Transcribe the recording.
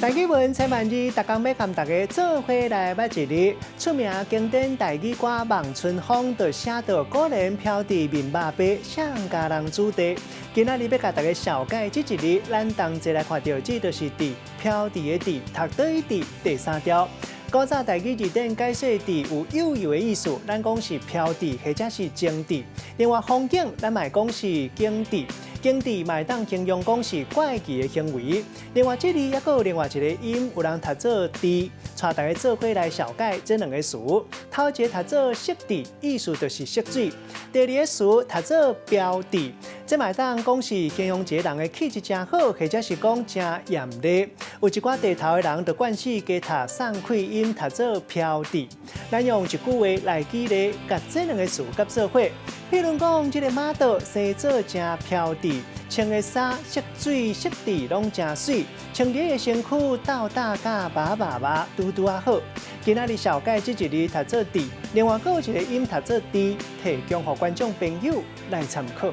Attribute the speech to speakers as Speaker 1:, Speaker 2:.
Speaker 1: 台語文千萬字，逐工欲共大家做伙來捌一字。出名經典台語歌《望春風》就寫著果然飄佇面肉白，誰共人子弟。今仔日欲共大家紹介這一字，咱同齊來看著，這就是佇飄佇的佇，讀倒去佇第三調。古早台語字典解說佇有悠遊的意思，咱講是飄佇或者是靜佇。另外風景，咱嘛會講是景佇。景佇嘛會當形容講是怪奇的行為。另外，這字猶閣有另外一個音，有人讀做治，帶大家做伙來紹介這兩個詞。頭一个讀做色治，意思就是色水；第二个詞讀做標誌，這嘛會當講是形容一个人的氣質誠好，或者是講誠艷麗。有一寡低頭的人就慣勢加讀送氣音，讀做飄佇。咱用一句話來舉例，共這兩个詞佮做伙。譬如講，這个馬豆生做誠飄佇，穿的衫色水色質攏誠媠，穿佇的身軀鬥膽佮肉肉肉，拄拄仔好。今仔日紹介這一字讀做佇，另外閣有一个音讀做治，提供予觀眾朋友來參考。